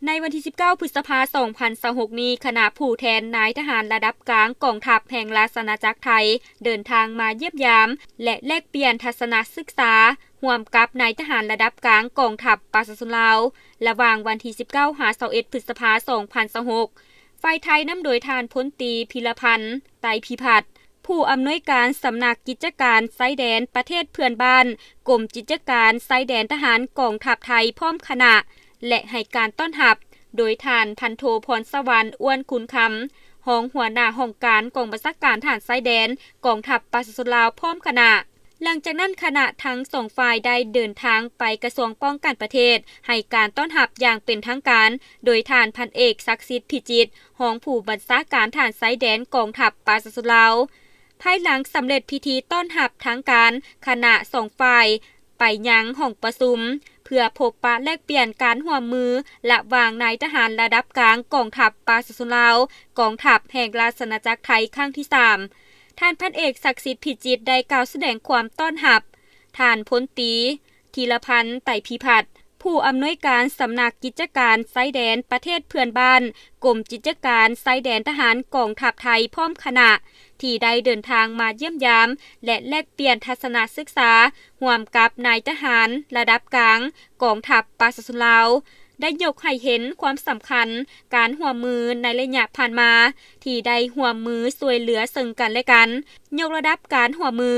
ໃນວັນທີສິບເກົ້າ ພຶດສະພາ ສອງພັນຊາວຫົກນີ້, ຄະນະຜູ້ແທນນາຍທະຫານລະດັບກາງກອງທັບແຫ່ງລາຊະອານາຈັກໄທ ເດີນທາງມາຢ້ຽມຢາມ ແລະ ແລກປ່ຽນທັດສະນະສຶກສາ ຮ່ວມກັບນາຍທະຫານລະດັບກາງກອງທັບປະຊາຊົນລາວ ລະຫວ່າງວັນທີສິບເກົ້າ ຫາ ຊາວເອັດ ພຶດສະພາ ສອງພັນຊາວຫົກ. ຝ່າຍໄທນຳໂດຍທ່ານ ພົນຕີ ພິລະພັນ ໄຕພິພັດ ຜູ້ອຳນວຍການສຳນັກກິດຈະການຊາຍແດນປະເທດເພື່ອນບ້ານ, ກົມກິດຈະການຊາຍແດນທະຫານກອງທັບໄທ ພ້ອມຄະນະ ແລະ ໃຫ້ການຕ້ອນຮັບ ໂດຍທ່ານ ພັນໂທ ພອນສະຫວັນ ອ້ວນຄູນຄຳ ຮອງຫົວໜ້າຫ້ອງການກອງບັນຊາການທະຫານຊາຍແດນ ກອງທັບປະຊາຊົນລາວ ພ້ອມຄະນະ. ຫຼັງຈາກນັ້ນ, ຄະນະທັງສອງຝ່າຍໄດ້ເດີນທາງໄປກະຊວງປ້ອງກັນປະເທດ ໃຫ້ການຕ້ອນຮັບຢ່າງເປັນທາງການ ໂດຍທ່ານ ພັນເອກ ສັກສິດ ພິຈິດ ຮອງຜູ້ບັນຊາການທະຫານຊາຍແດນກອງທັບປະຊາຊົນລາວ. ພາຍຫຼັງສຳເລັດພິທີຕ້ອນຮັບທາງການ, ຄະນະສອງຝ່າຍໄປຍັງຫ້ອງປະຊຸມ ເພື່ອພົບປະແລກປ່ຽນການຮ່ວມມືລະຫວ່າງນາຍທະຫານລະດັບກາງກອງທັບປະຊາຊົນລາວ, ກອງທັບແຫ່ງລາຊະອານາຈັກໄທຄັ້ງທີສາມ. ທ່ານ ພັນເອກ ສັກສິດ ພິຈິດ ໄດ້ກ່າວສະແດງຄວາມຕ້ອນຮັບທ່ານ ພົນຕີ ທີລະພັນ ໄຕພິພັດ ຜູ້ອຳນວຍການສຳນັກກິດຈະການຊາຍແດນປະເທດເພື່ອນບ້ານ, ກົມກິດຈະການຊາຍແດນທະຫານກອງທັບໄທ ພ້ອມຄະນະ ທີ່ໄດ້ເດີນທາງມາຢ້ຽມຢາມ ແລະ ແລກປ່ຽນທັດສະນະສຶກສາ ຮ່ວມກັບນາຍທະຫານລະດັບກາງກອງທັບປະຊາຊົນລາວ, ໄດ້ຍົກໃຫ້ເຫັນຄວາມສຳຄັນການຮ່ວມມືໃນໄລຍະຜ່ານມາ ທີ່ໄດ້ຮ່ວມມືຊ່ວຍເຫຼືອເຊິ່ງກັນແລະກັນ, ຍົກລະດັບການຮ່ວມມື.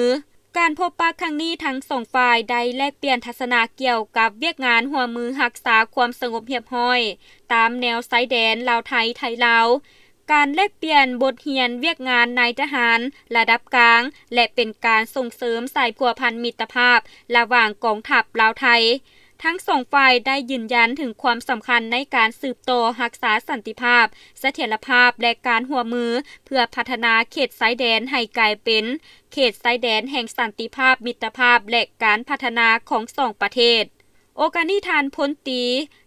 ການພົບປະຄັ້ງນີ້, ທັງສອງຝ່າຍໄດ້ແລກປ່ຽນທັດສະນະກ່ຽວກັບວຽກງານຮ່ວມມືຮັກສາຄວາມສະຫງົບຮຽບຮ້ອຍ ຕາມແນວຊາຍແດນລາວໄທ, ໄທລາວ, ການແລກປ່ຽນບົດຮຽນວຽກງານນາຍທະຫານລະດັບກາງ ແລະ ເປັນການສົ່ງເສີມສາຍພົວພັນມິດຕະພາບລະຫວ່າງກອງທັບລາວໄທ. ທັງສອງຝ່າຍໄດ້ຢືນຢັນເຖິງຄວາມສຳຄັນໃນການສືບຕໍ່ຮັກສາສັນຕິພາບ, ສະຖຽນລະພາບ ແລະ ການຮ່ວມມືເພື່ອພັດທະນາເຂດຊາຍແດນໃຫ້ກາຍເປັນເຂດຊາຍແດນແຫ່ງສັນຕິພາບ, ມິດຕະພາບ ແລະ ການພັດທະນາຂອງສອງປະເທດ. ໂອກາດນີ້, ທ່ານ ພົນຕີ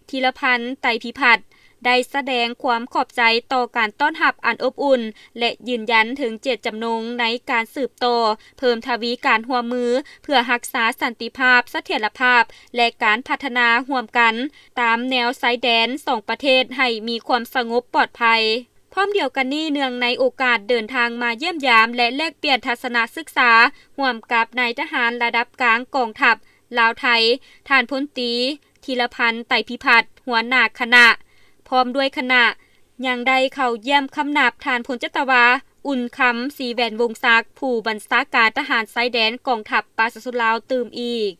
ທີລະພັນ ໄຕພິພັດ ໄດ້ສະແດງຄວາມຂອບໃຈຕໍ່ການຕ້ອນຮັບອັນອົບອຸ່ນ ແລະ ຢືນຢັນເຖິງເຈດຈຳນົງໃນການສືບຕໍ່ເພີ່ມທະວີການຮ່ວມມື ເພື່ອຮັກສາສັນຕິພາບ, ສະຖຽນລະພາບ ແລະ ການພັດທະນາຮ່ວມກັນ ຕາມແນວຊາຍແດນສອງປະເທດໃຫ້ມີຄວາມສະຫງົບປອດໄພ. ພ້ອມດຽວກັນນີ້, ເນື່ອງໃນໂອກາດເດີນທາງມາຢ້ຽມຢາມ ແລະ ແລກປ່ຽນທັດສະນະສຶກສາຮ່ວມກັບນາຍທະຫານລະດັບກາງກອງທັບລາວໄທ, ທ່ານ ພົນຕີ ທີລະພັນ ໄຕພິພັດ ຫົວໜ້າຄະນະ ພ້ອມດ້ວຍຄະນະ ຍັງໄດ້ເຂົ້າຢ້ຽມຄຳນັບທ່ານ ພົນຈັດຕະວາ ອຸ່ນຄຳ ສີແຫວນວົງສັກ ຜູ້ບັນຊາການທະຫານຊາຍແດນກອງທັບປະຊາຊົນລາວຕື່ມອີກ.